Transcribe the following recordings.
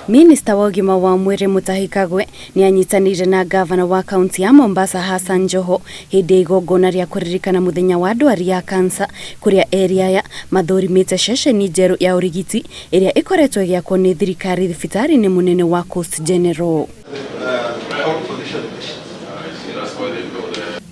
Minista wa ũgima wa mwĩrĩ Mutahi Kagwe nĩ anyitanĩire na gavana wa kaunti ya Mombasa Hassan Joho hĩndĩ ya igongona rĩa kũririkana mũthenya wa ndwari ya kansa, kũrĩa erĩ aya mathũrimĩte ceceni njerũ ya ũrigiti ĩrĩa ĩkoretwo ĩgĩakwo nĩ thirikari thibitarĩ-inĩ mũnene wa Coast General.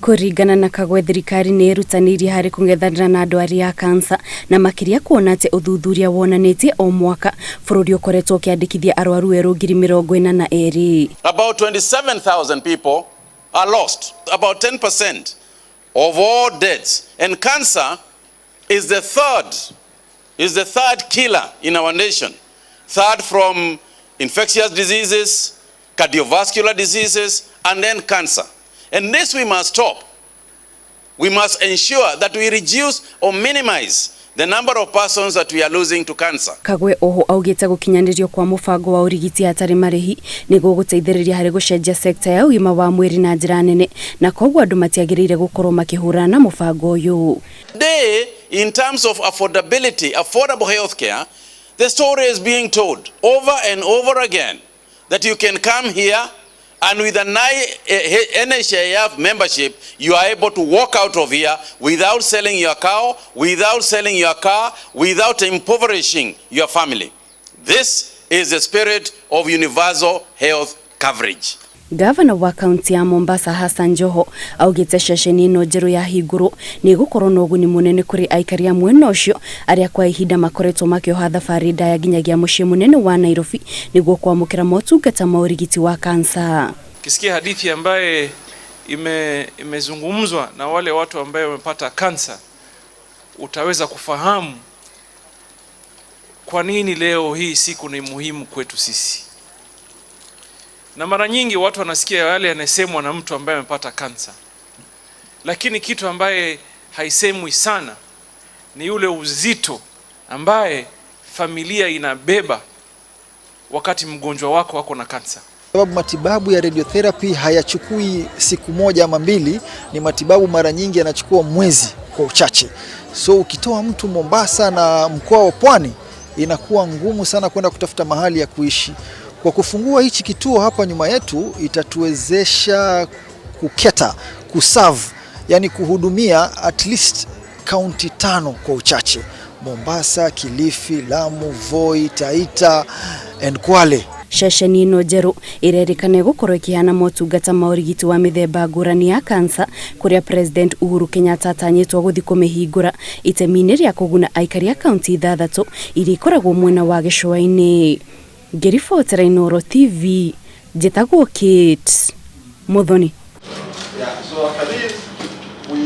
Kũringana na Kagwe, thirikari nĩ ĩrutanĩirie harĩ kũng'ethanĩra na ndwari ya kansa, na makĩria kuona atĩ ũthuthuria wonanĩtie o mwaka bũrũri ũkoretwo ũkĩandĩkithia arwaru erũ 42,000. About 27,000 people are lost, about 10% of all deaths. And cancer is the third killer in our nation. Third from infectious diseases, cardiovascular diseases, and then cancer. And this we must stop. We must ensure that we reduce or minimize the number of persons that we are losing to cancer. Kagwe oho augĩte gũkinyanĩrio kwa mũbango wa ũrigiti hatarĩ marĩhi nĩ gũgũteithĩrĩria harĩ gũcenjia sekta ya ũgima wa mwĩrĩ na njĩra nene, na koguo andũ matiagĩrĩire gũkorwo makĩhũrana na mũbango ũyũ. Today, in terms of affordability, affordable healthcare, the story is being told over and over again that you can come here and with an NHIF membership, you are able to walk out of here without selling your cow, without selling your car, without impoverishing your family. This is the spirit of universal health coverage. Gavana wa kaunti ya Mombasa Hassan Joho augĩte ceceni ĩno njerũ ya hingũrwo nĩ ĩgũkorwo na ũguni mũnene kũrĩ aikari a mwena ũcio arĩa kwa ihinda makoretwo makĩoha thabarĩ ndaya nginyagia mũciĩ mũnene wa Nairobi nĩguo kwamũkĩra motungata ma ũrigiti wa kansa. Ukisikia hadithi ambaye imezungumzwa na wale watu ambaye wamepata kansa, utaweza kufahamu kwa nini leo hii siku ni muhimu kwetu sisi. Na mara nyingi watu wanasikia yale yanasemwa na mtu ambaye amepata kansa, lakini kitu ambaye haisemwi sana ni yule uzito ambaye familia inabeba wakati mgonjwa wako ako na kansa. Sababu matibabu ya radiotherapy hayachukui siku moja ama mbili, ni matibabu mara nyingi yanachukua mwezi kwa uchache. So ukitoa mtu Mombasa na mkoa wa Pwani, inakuwa ngumu sana kwenda kutafuta mahali ya kuishi. Kwa kufungua hichi kituo hapa nyuma yetu, itatuwezesha kucater, kuserve, yani kuhudumia at least kaunti tano kwa uchache: Mombasa, Kilifi, Lamu, Voi, Taita and Kwale. Ceceni ĩno njerũ ĩrerĩkana ĩgũkorwo ĩkĩheana motungata ma ũrigiti wa mĩthemba ngũrani ya kansa, kũrĩa President Uhuru Kenyatta atanyĩtwo gũthiĩ kũmĩhingũra itemi-inĩ rĩa kũguna aikari a kaunti ithathatũ iria ikoragwo mwena wa gĩcũa-inĩ. Ngĩribotera Inooro TV, njĩtagwo Kate Muthoni. Yeah, so after this, we